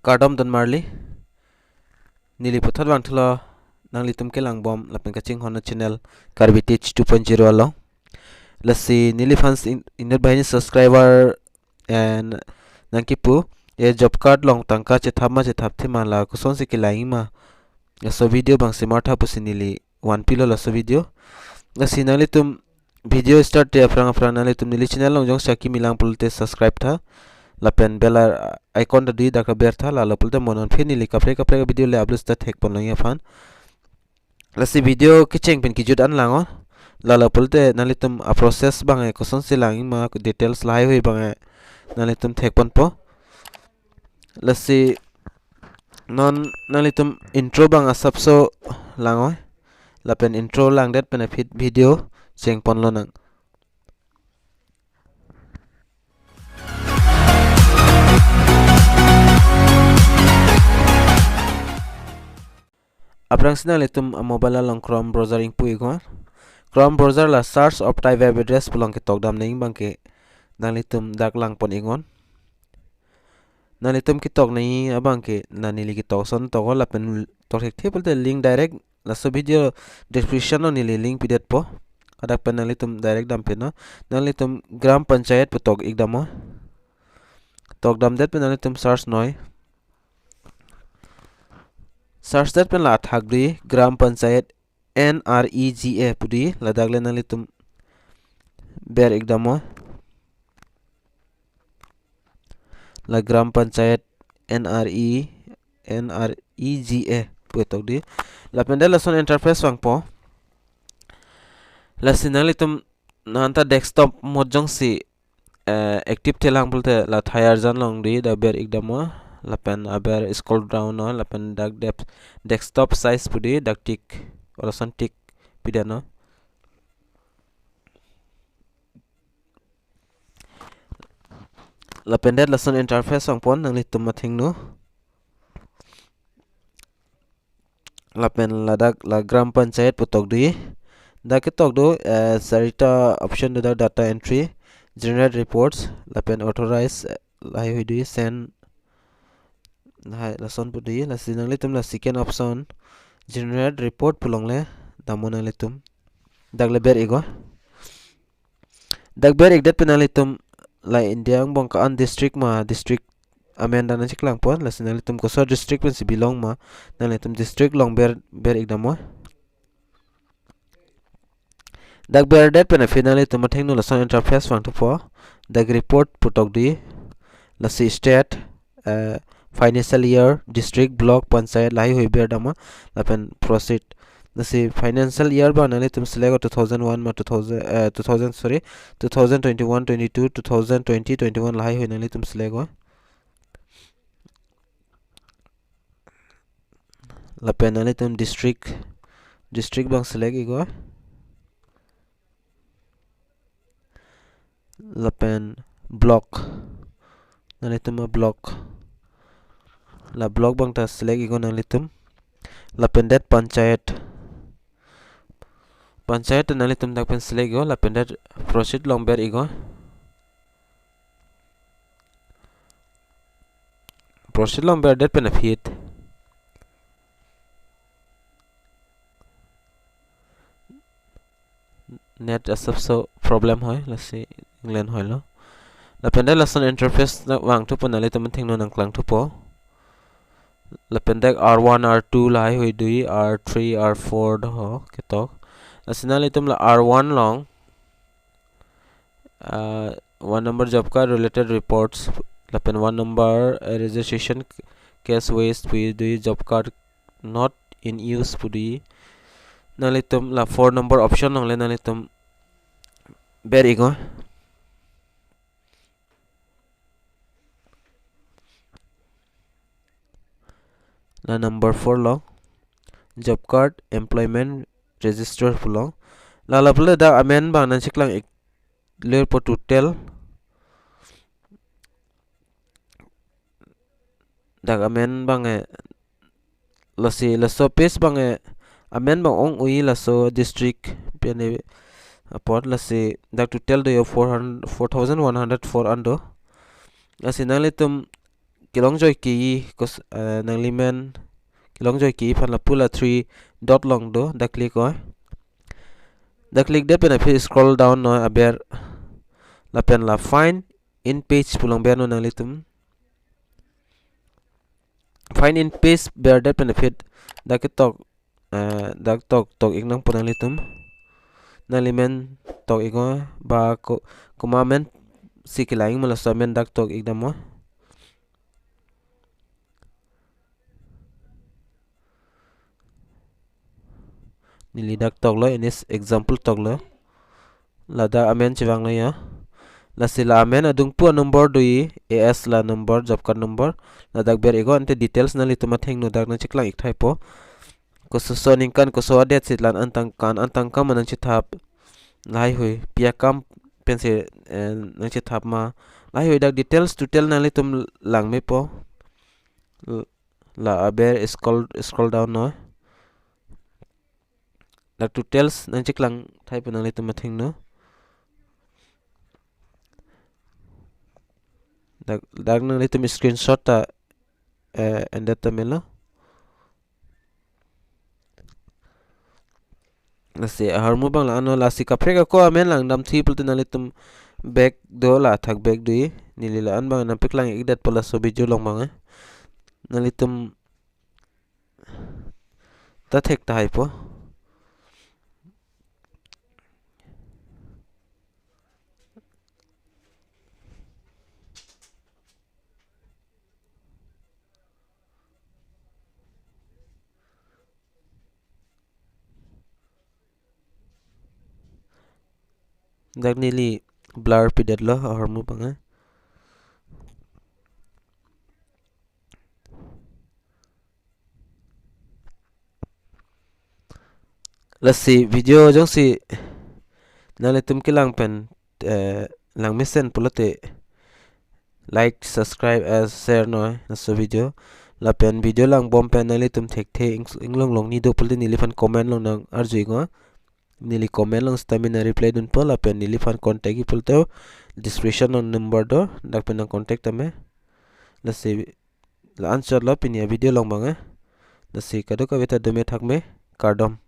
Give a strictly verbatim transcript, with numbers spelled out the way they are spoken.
Kardom don marli. Neli puthot vangthulo nanglitum kelangbom lapen kachinghon channel Karbi Teach two point zero along. Lasi neliphan si in-, inut banghini subscriber and nangkipu, e job card along tangka chethap ma chethapthe ma, la kosonsi kelang ma, laso video bang si martha pusi neli vanpilo laso video. Lasi nanglitum video start te aphrang aphrang nanglitum neli channel along jongsi akimi lang pulote subscribe tha. Lapen bell icon ta dui, dak ta ber tha, lalo pulote mo non aphi neli kaprek kaprek video le upload ta thekpon longji aphan. Lasi video kecheng pen kejut an lang o. Lalo pulote nanglitum a process bang e kosonsi lang ma, details lahai hui bang e nanglitum thekponpo. Lasi non nanglitum intro bang asapso lang o. Lapen intro langdet pen aphi video chengpon lonang. Aphrangsi nanglitum a mobile along Chrome browser ingpu iknon. Chrome browser la search of type web address pu along ketok dam nangji abang ke nanglitum dak langpon iknon. Nanglitum ketok nangji abang ke la neli ketok ason tok o, lapen tok thekthe pulote link direct laso video description along neli link pidetpo. Hadak pen nanglitum direct dampo non. Nanglitum Gram Panchayat pu tok ik dam o. Tok damdet pen nanglitum search noi. Search det pen la athak dui, Gram Panchayat N R E G A pu dui, ladak le nanglitum ber ik dam o. La Gram Panchayat N R E, N R E G A pu tok dui. Lapen det lason interface vangpo. Lasi nanglitum non ta desktop mode jongsi eh, active thelang pulote la thai arjan along dui, dak ber ik dam o. Lapen aber scroll down o, lapen dak dep-, desktop size pu dui, dak tick, lason tick pidetnon. Lapen det lason interface vangpon nanglitum athengno. Lapen ladak la Gram Panchayat pu tok dui. Dak ketok do, eh, sarita option do, dak data entry, generate reports, lapen authorize, eh, lahai hui dui, send, lahai lason pu dui. Lasi nanglitum la second option, generate report pu along le dam o nanglitum. Dak le ber ik o. Dak ber ik det pen nanglitum la India angbong ko-an district ma, district amen ta nangcheklangpo, lasi nanglitum koso district pensi belong ma, nanglitum district along ber, ber ik dam o. Dak ber det pen aphi nanglitum athengno lason interface vangthupo. Dak report pu tok dui, lasi state, eh, financial year, district, block, panchayat, lahai hui ber dam o, lapen proceed. Lasi financial year bang nanglitum select o two thousand one ma two thousand, eh, two thousand, sorry, two thousand twenty-one twenty-two, two thousand twenty twenty-one lahai hui nanglitum select o. Lapen nanglitum district, district bang select ik o. Lapen block, nanglitum a block, la block bang ta select ik o nanglitum. Lapen det panchayat, panchayat nanglitum dak pen select ik o, lapen det proceed along ber ik o. Proceed along ber det pen aphi net asapso problem hoi, lasi England hoilo. Lapen det lason interface nangvangthupo, nanglitum athengno nangklangthupo. Lapen det R one, R two lahai hui dui, R three, R four do ho ketok. Lasi nanglitum la R one along, ah, one number job card related reports, lapen one number, eh, registration case waste pu dui, job card not in use pu dui. Nanglitum la four number option along le nanglitum ber ik o. La number four along, job card employment register pu along. La, la pulote dak amen bang nangcheklang ik lir po total. Dak amen bang e, lasi laso page bang e, amen bang ong-oi laso district pen e apot, lasi dak total do yo four hundred, four thousand one hundred four an do. Lasi nanglitum kelongjoi ke-i kos, eh, nanglimen kelongjoi ke-i aphan lapu la three dot along do, dak click oi. Dak click det pen aphi scroll down noi aber lapen la find in page pu along ber non nanglitum. Find in page ber det pen aphi dak ketok, eh, dak tok tok ik nangpo nanglitum. Nanglimen tok ik oi, ba ko, komat amen si kelang ma, laso amen dak tok ik dam oi. Neli dak toklo, ini s-, example toklo. Ladak amen chevanglo ya. Lasi la amen adungpu anumber do-i, A S la number, job card number. Ladak ber ik oi, ante details nanglitum athengno dak nangcheklang ik thaipo. Kososo aningkan, koso adet si la-an tangka, la-an tangka ma nangchethap. Lahaihui pi akam pensi, eh, nangchethap ma. Lahaihui dak details total nanglitum lang mepo. L-, la aber scroll, scroll down noi. Dak details nangcheklang thaipo nanglitum athengno. Dak, dak nanglitum screenshot ta, eh, endet ta melo. Lasi ahormu abang la-an lo, lasi kaprek ako amen langdamthu pulote nanglitum back do, la athak back do-i. Neli la-an abang nangpeklang ik detpo laso video along abang, eh. Nanglitum ta thek tahaipo. Dak neli blur pidetlo ahormu abang, eh. Lasi video jongsi nanglitum kelang pen, eh, langmesen pulote like, subscribe, eh, share noi laso video. Lapen video langbom pen nanglitum thekthe ing-, inglong longni do pulote neliphan comment along nang-arju ik oi. Neli comment along sitame nang reply dunpo, lapen neliphan contact ik pulote description along number do, dak pen nang contact tame. Lasi la-an chotlo pini avideo along abang, eh. Lasi kadokave ta dome thakme, kardom.